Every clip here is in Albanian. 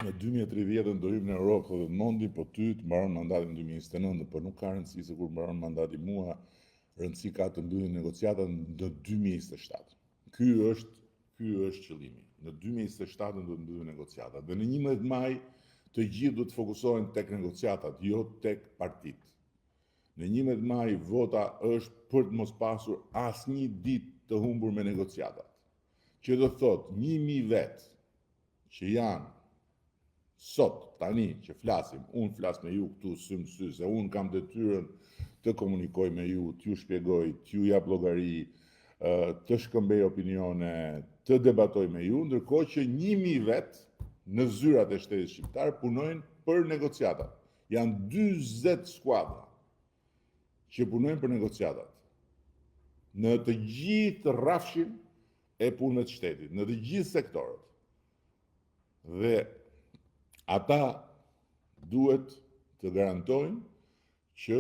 Në 2030-ën do hyjmë në Europë, thotë Edmondi, po ty të mbaron mandati në 2029, po nuk ka rëndësi se kur mbaron mandati mua, rëndësi ka të mbyllim negociatat në 2027. Ky është ky është qëllimi. Në 2027 do të mbyllim negociatat dhe në 11 maj të gjithë do të fokusohen tek negociatat, jo tek partitë. Në 11 maj vota është për të mos pasur asnjë ditë të humbur me negociatat. Që do të thotë 1000 vetë që janë sot, tani që flasim, unë flas me ju këtu sy më sy, se unë kam detyrën të komunikoj me ju, t'ju shpjegoj, t'ju jap llogari, të shkëmbej opinione, të debatoj me ju, ndërkohë që 1000 vetë në zyrat e shtetit shqiptar punojnë për negociatat. Janë 40 skuadra që punojnë për negociatat. Në të gjithë rrafshin e punëve të shtetit, në të gjithë sektorët. Dhe ata duhet të garantojnë që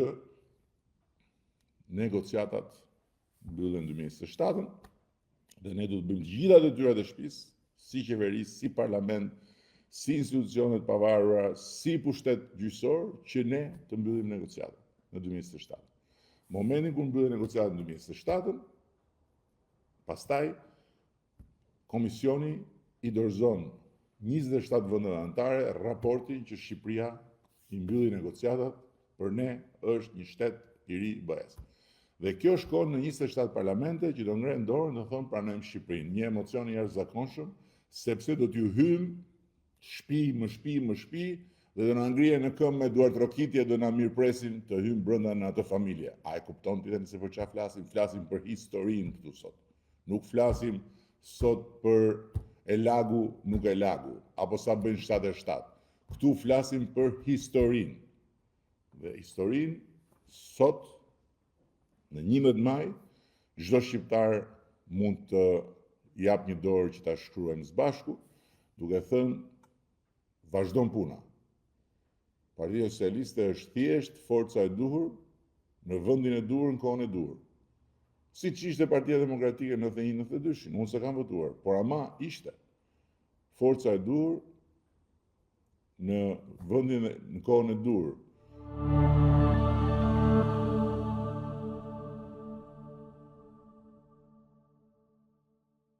negociatat mbyllen 2027-ën dhe ne do të bëjmë të gjitha detyrat e shtëpisë, si qeveri, si parlament, si institucione të pavarura, si pushtet gjyqësor, që ne të mbyllim negociatat në 2027. Momentin kur mbyllen negociatat në 2027-ën, pastaj komisioni i dorëzon 27 vendeve anëtare raportin që Shqipëria i mbylli negociatat për ne është një shtet i ri i BE-së. Dhe kjo shkon në 27 parlamente që do ngrenë dorën dhe thonë pranojmë Shqipërinë. Një emocion i jashtëzakonshëm, sepse do t'ju hyjmë shtëpi më shtëpi më shtëpi dhe do na ngrihen në këmbë me duartrokitje do na mirëpresin të hyjmë brenda në atë familje. A e kupton ti tani se për çfarë flasim? Flasim për historinë këtu sot. Nuk flasim sot për e lagu, nuk e lagu, apo sa bëjnë 7 e 7. Këtu flasim për historinë. Dhe historinë sot në 11 maj çdo shqiptar mund të jap një dorë që ta shkruajmë së bashku, duke thënë vazhdon puna. Partia Socialiste është thjesht forca e duhur në vendin e duhur në kohën e duhur. Siç ishte Partia Demokratike në 91-92-shin, unë s'e kam votuar, por ama ishte forca e duhur në vendin në kohën e duhur.